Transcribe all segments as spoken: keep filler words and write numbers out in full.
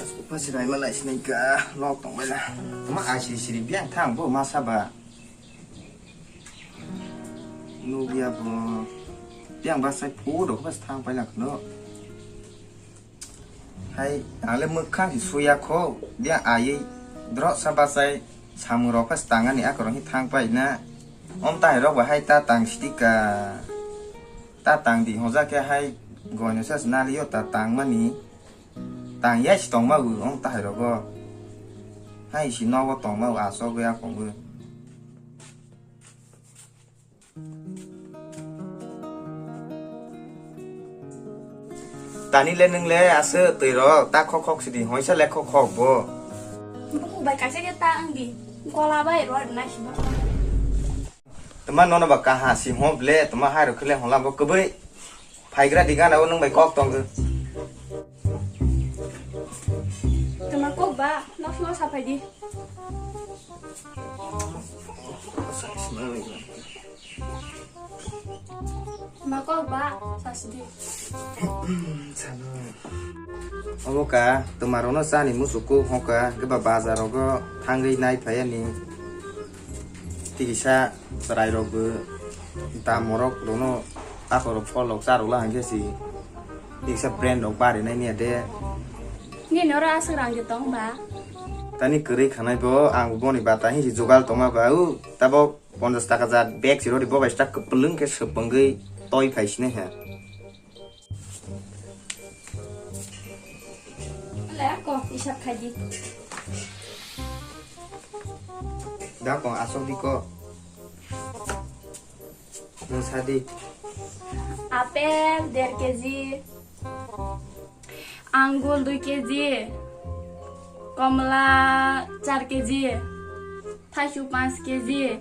Upa si bai malai sinai ka lok tong bai na. Ma ai siri siri biang thang bo ma saba. Nugya bo biang ba sai phu do ba thang bai na khno. Hai, ang le mwkhang si suya kho, dia ai drok sa bachai samung rok phas tangani akorong hi thang pai na. Om tai rok ba hai ta tang sidi ka. Ta tang di hoja khe hai goino sas nali yo ta tang mani. Tang ya si tong ma u om tai rogo. Hai si nogo tong ma u asok ya kong u. Tani le nwng le aswk twi rok ta khok khok sidi hoisa le khok khok bo. Buku bai kaisa khe ta wng di. Gola bai rw rwna si bo. Tama nono ba kaha si hom ble tama hai rok khle hola bo kwbwi. Phaigra di gana o nwng bai kok tong. Tama kok ba nok sima sa phai di. Ma kok ba, sasidi. Obo ka, twmarokno chani muchukgo hokha, hwnkhe ba bazar rogo thangwi nai phaiya ni. Tikisa chwrai rokbo dam morok rono takhorok pholrok charwkla hwnkhe si. Tikisa brand rok bari nai niya de. Nini oro aswk rang de tong ba? Tani kwrwi khanai bo, ang boni bata hinsi jugal tongma ba, u tabok. Ponchas taka jat bag si rodi bo bai sta kwplwng khe swpwngwi toi phai sinai ha. Le ko isap khai di. Da ko asok di ko. Nwng sa di. Apple der kg. Angul dui kg, komla char kg, thaisu panch kg,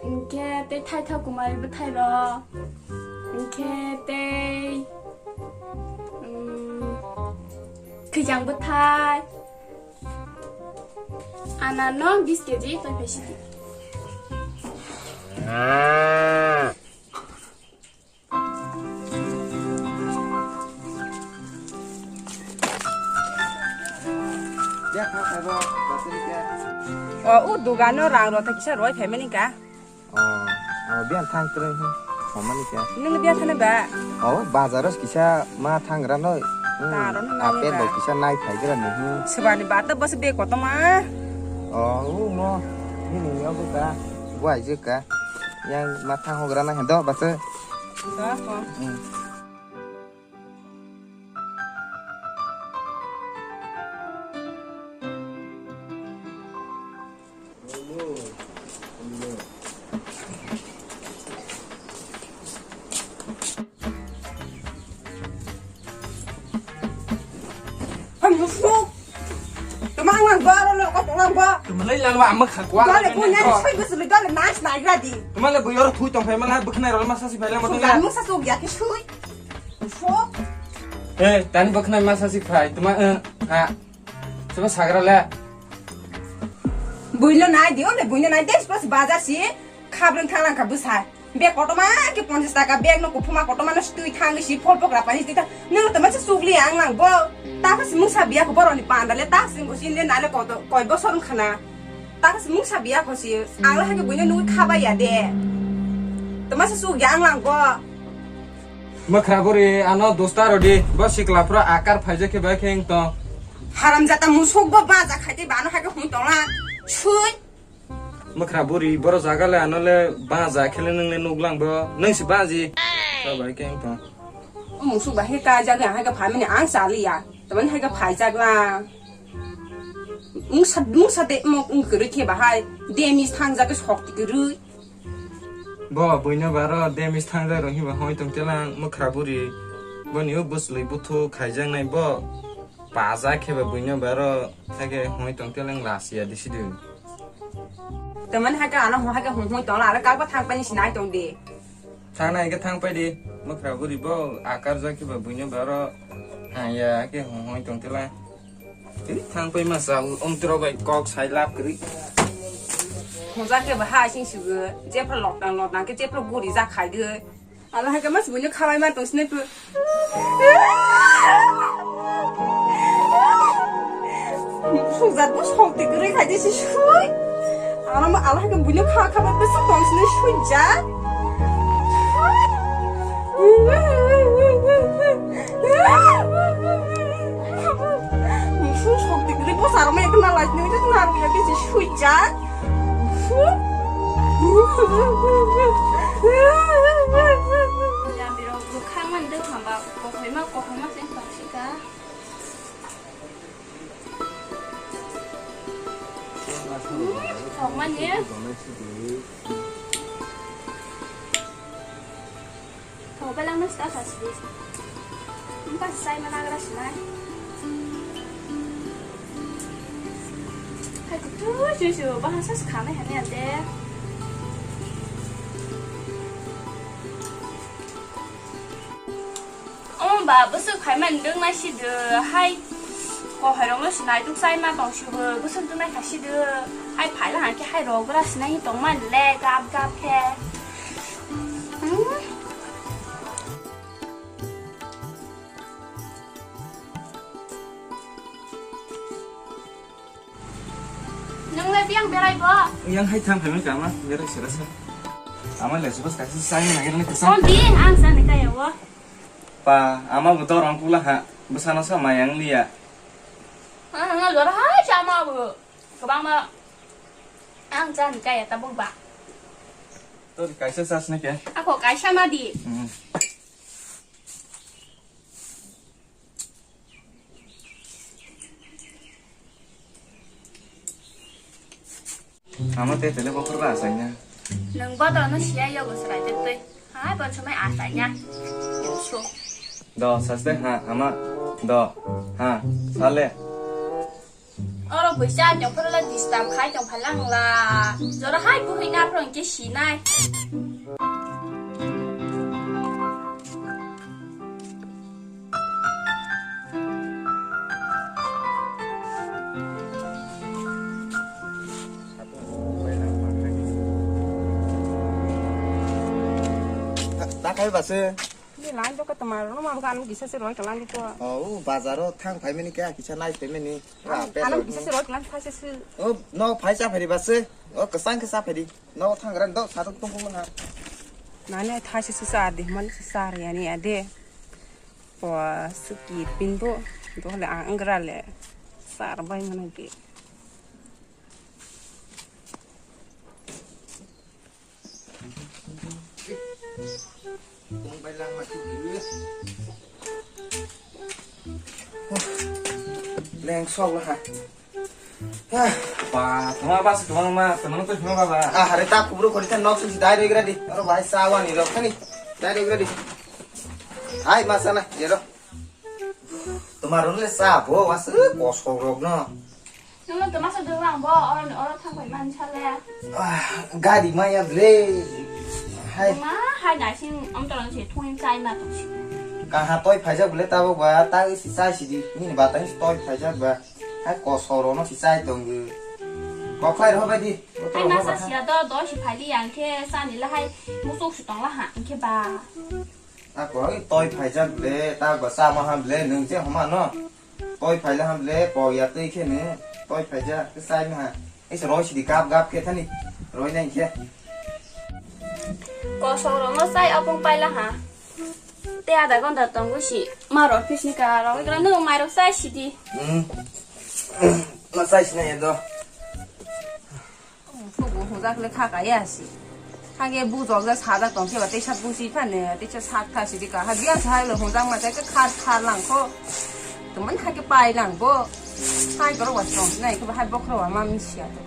hinkhe tei thaithok kumari bwthai rok, hinkhe tei, um, khijang bwthai, anarno bis kg tei phaisidi. O, u dugano rang rw thai kisa roi phaimani ka. O, o biyan thang kwrwi hin homani ka. Nung biyan thani ba? O, bazaro kisa ma thangra noi. Hmm, ta aro nung apple ba? Bo kisa nai phaigra ni hin. Swbani ba ta bas be koto ma. O, u mo. Nini yogo ka. Buai je ka. Yang ma thang hogra na hendo bas. Ka ko. Hmm. Ang musuk. Tumang lang ba, ro lo ko tulang ba. Tumalai lang ba, amak khakwa. Dole punya ni soi gusul dole nas nai gradi. Tumalai bu yor thui tong phai mala bukhnai rol masa si phai lang ba. Sugan musa suk ya ki sui. Sok. Eh, tani bukhnai masa si phai. Tuma, eh, ha. Seba sagra le. Buino nai dio le, buino nai des plus baja si. Khabrang thang lang kha bwsa. Bag kotorma khe ponchas taka, bag no kuphuma kotorma no stui thang si phol pokra pani stui thang. Nang tama se sugli ang lang bo. Ta kha se mungsa biya ko boroni panda le ta sing ko sin le nale ko koi bosor khana. Ta kha se mungsa biya ko si ang la ha ke buino nui khaba ya de. Tama se sugya ang lang bo. Mwkhra buri ano dosta rodi bo sikla phra akar phaijak khe bai khe to. Haram jata musuk bo baja khaite bano ha ke hung tongla. Sui. Mwkhra buri, boro jaga le ano le baja khe le nwng le nuk lang bo, nwng si baji. Sabai khe wng tong. O musuk bai khe kaijak ya, hai khe phaimani ang chaliya. Tamani hai khe phaijak la. Mungsa, mungsa de mo wng kwrwi khe bahai, demis thangjak khe sokti kwrwi. Bo buino baro demis thangjak rw hiba hoi tong telang mwkhra buri. Boni o bwslwi buthu khaijak nai bo. Baja khe ba buino baro, hai khe hoi tong telang lasiya disidu. Tamani hai ka ano hai ka hung hung tong la, aro kak ba thang pani sinai tong di. Thang nai ke thang pai di. Mwkhra buri bo akar ja khe ba buino baro. Haya ke hung hoi tong tela. Ri thang pai ma sa um tro bai kok sai lap kri. Hung ja khe ba ha sing sugu. Je phra lok tang lok tang ke je phra guri ja khai de. Alo hai ka mas buino khalai ma tong sinai pu. Jat bo sok ti kwrwi khai de se sui. Ano ma ala ke buino kha kha ba bwswk tong sini sui jat. Musu sok ti kwrwi bo sar ma ekna laj ni na ru ya ke se sui jat. Jambirok bwkhak man de khamba kokhoi ma kokhoi ma se tong sika. Thok mani. Thok belai no sta sa sidi. Empa sai mana gra sinai. Hai kutu su su bahasa sekhane hane ade. Omo ba bwswk phaimani nwng nai si de hai. Kohairokno sinai tuk sai ma tong si bo bwswk tuk nai kha si de. Hai phaila hang khe hai rogra sinai tong mani le gap gap khe. Hmm. Nwngle biyang berai bo? Yang hai thang phaimani kama, berai sera sa. Ama le subas kaisa sai na nangir ni kisa. Kon di, ang sa ni kaya wo. Pa, ama bo dorong pula ha, bwsano sa mayang liya. Ah, nga lor hai chama bo. Kwbangma ang sa ni kaya tabuk ba. To kaisa sas ni ke? Ako kaisa ma di. Hmm. Amo te tele bokhor ba asai na. Nwng botorno siya yogo srai te tei. Hai bon somai asai na. So. Do, saste ha, ama. Do, ha, sale. Oro buisa tong phuru la disturb khai tong phalang la. Jora hai buhoi na phuru hwnkhe sinai. Nakai base. Ni line to katama no ma kan kisa se roi kalan to. Oh, bazaro thang phai mani kya kisa nai phai mani. Ra, ano pelo. Kisa se roi kalan phai se. Oh, no phai cha phai base. Oh, kesang kisa phai. No thang ran do sa tung tung ha. Nani thai se sa de man se sa re ani ade. Po suki pinto do le angra le sar bai mana ke. Leng sok la ha. Ah, ba, tuma bas, tuma ma, tuma tu tuma baba. Ah, hari tak kubur kori tan nok susi dai roi gradi. Aro bahai sawan ni rok tani. Dai roi gradi. Hai, masana, ye ro. Tuma rong le sa bo, was, kosok rok no. Nang to masa dong lang bo, oro ni oro thang bai man chale. Ah, gari maya ble. Hai. Ma, hai nai sing, am to lang se, thung chai ma to si. Kaha toi phaijak ble tabo ba, ta si chai si di. Ni ba ta si toi phaijak ba. Hai kosoro no si chai tongo. Koklai rw bai di. Hai masa sia do do si phai di yang khe sani la hai musuk si tong la ha ang khe ba. A ko toi phaijak ble ta ba sa ma ham ble nung che homa no. Toi phai la ham ble po ya tei khe ne. Toi phaijak ke sai ma. Is roi si di gap gap khe thani. Roi nai khe. Kosoro no sai apung pai la ha. Te ada gonda tongo si. Maro office ni ka ro ikra no mai ro sai si di. Hmm. Ma sai si na ya do. Thubu hujak le kha ka ya si. Hage bu jok ja sa da tong se ba te sat bu si pha ne te cha sat kha si di ka. Ha dia sa le hujak ma te ka kha kha lang ko. To man ha ke pai lang bo. Hai ko ro wa song nai ko hai bok ro wa ma mi sia to.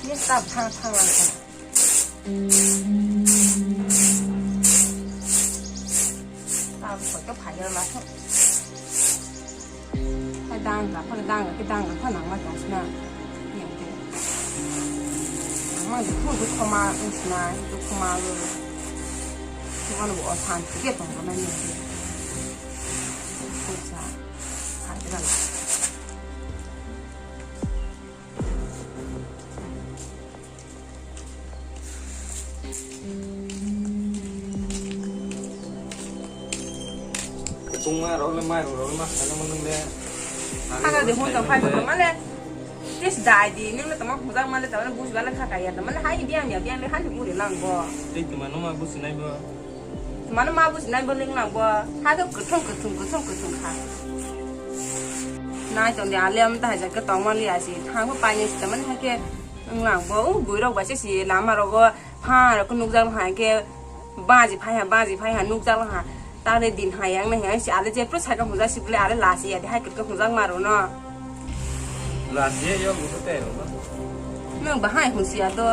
Ye ta pha pha lang ko. Tam koi ka phai ya la tho. Hai dang ka, phai dang ka, dang ka, phai nang ma tong sna. Yang te. Nang ma de khu du khoma sna, du khoma lu. Khoma lu o san ke tong ma ni. Khu sa. Hai dang. Tungma rok le mai rok le ma sana manung le. Haga de hon tong phai tong ma le. Tes dai di, nung le tama hujak male tama buji bale kha kaya tama hai biang ya biang le hani buri lang bo. Tei tuma no ma buji nai bo. Tuma no ma buji nai bo ling lang bo. Ha to kuthung kuthung kuthung kuthung kha. Nai tong di ale am ta haja ke tong mali asi. Thang bo pani si tama hai ke nung lang bo. U bui rok ba se si lama rogo. Ha rok nukjak ha ke baji phai ha baji phai ha nukjak ha. Tare din ha yang na ha si ale je pro saka hujak si bole ale lasi ya de hai ke hujak maro no. Lasi ya yo buto te ro. Nung bahai husia do.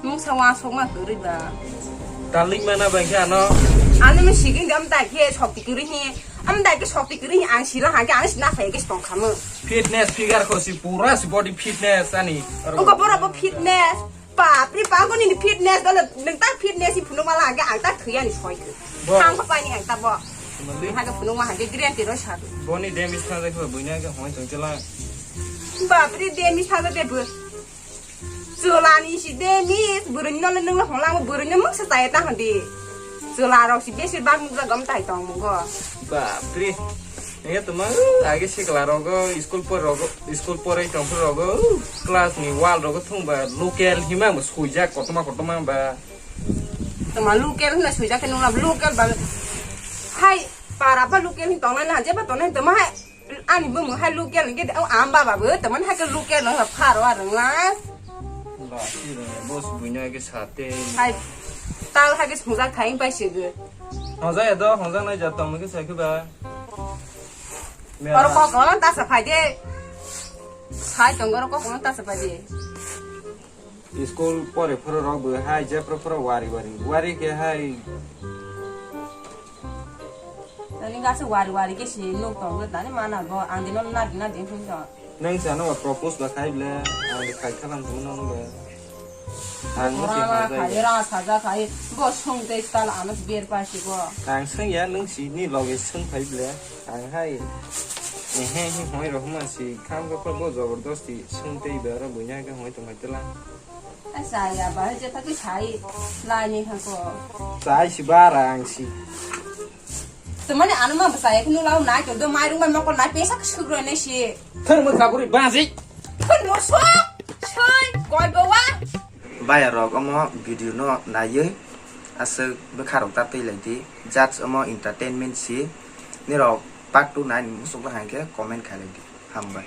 Nung sawa sok ma kuri ba. Darling mana bang khe ano. Ani mi sigin dam ta khe sok ti kuri hi. Am ta khe sok ti kuri hi ang sila ha ke ang sina phai ke stong khamu. Fitness figure kho si pura si body fitness ani. Ungko bora bo fitness. Bapre, ba goni ni fitness dole, nung ta fitness ni phunuk mala hage, ang ta thwi ani soi khe. Bo. Thang ko pani ang ta bo. Mali. Hage phunuk ma hage guarantee roi sa. Boni demis thang jai kho, buina hage hoi tong chela. Bapre, demis thang jai bu. Chwla ni si demis, burun no nung hong lang burun no mung sa tai ta handi. Chwla rok si besi bang mung jagam tai tong mung go. Bapre. Ege tuma, uh, age sikla rogo, school por rogo, school porai tongphuru rogo, uh, class ni wall rogo thung ba local hima bo suijak kotorma kotorma ba. Tuma local hwnna suijak khe nungla local ba. Hai, para ba local hin tongnai na, jeba tongnai tuma hai, ani bo mo hai local hin ke, oh, am baba bo, tuma hai ke local no pharo arung la. Ba, si rung, boss buina ke sate. Hai, tal hai ke sungjak thaing pai sigi. Hongjak ya do, hongjak nai ja tong ke sai ke ba. Oro kok no ta sa phai de. Sai tong oro kok no ta sa phai de. School pore phoro rok bo hai je phoro phoro wari wari. Wari ke hai. Tani gase wari wari ke si nuk tong ke tani mana go ang dino na dina din thung tong. Nang chano propose ba khai ble, ang khai khalam thung nang ble. Ang no si Rana hajai. Khai, ra saja khai, bo sung te stal ano ber pa si go. Ang sung ya nung si ni loge sung khai ble. Ang hai. Ehe, hi hoi rok ma si kham ko bo jabardasti sung te ba ro bunya ke hoi tong khai tela. Ai saya ba je ta ki sai lai ni ha ko. Sai si ba rang si. Temani ano ma bwsai kheno lau nai tong do, mairung bai mokol nai pesa kwswk roi nai si. Thang mo khaburi basi. Thun mo sok. Soi koi bawa. Baya rok omo video no naiwi aswk bwkha rok ta twi lai di. Just omo entertainment si. Nirok part two nai ni muchung bwkha hwnkhe comment khai lai di. Hambai.